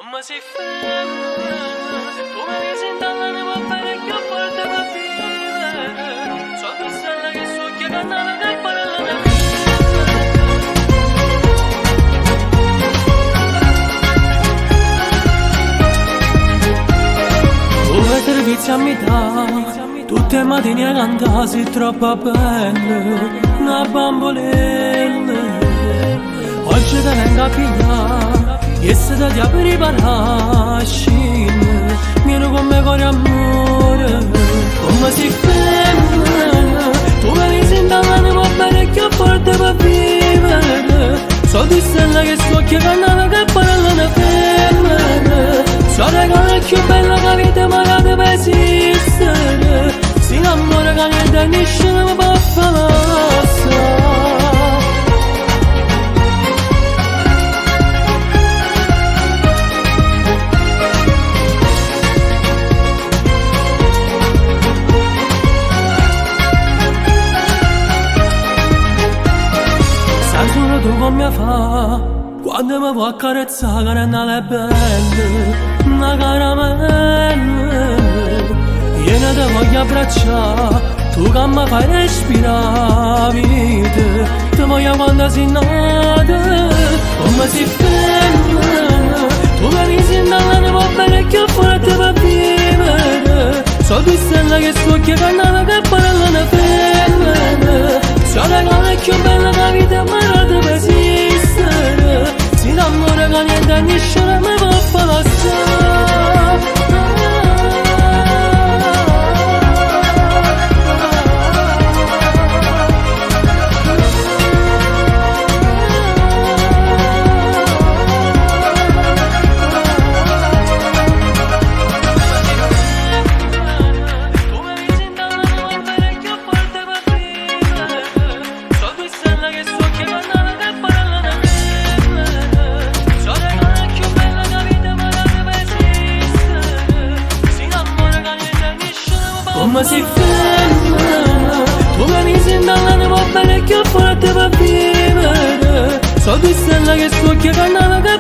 Come si femmina, tu mi senti all'anima bella che forte per vivere. So tu stella che so che cannava che parla na Dove servizi a metà, tutte mattine a cantare sei troppo bella, una bambolella. Oggi te vengo a pigliare, e se ti ti preparare, miro come cuore amore, come si femmina, tu mi senti all'anima bella che forte per vivere. So di stella che sto chiamando che parla una femmina, so regalo più bella che vita mi ha dato per esistere. Si innamora che niente nessuno mi può fare. Sai solo tu come fa quando mi vuoi accarezzare che non è bella, una caramella. Io non ti voglio abbracciare, tu che mi fai respirare, vita. Ti voglio quando sei nata, come si femmina. Tu mi senti all'anima bella che forte per vivere. So di stella che sto chiamando che parla una femmina. So regalo più bella che vita mi ha dato per esistere. Si innamora che niente nessuno mi può fare Come si femmina, tu mi senti all'anima bella che forte per vivere. So di stella che sto chiamando che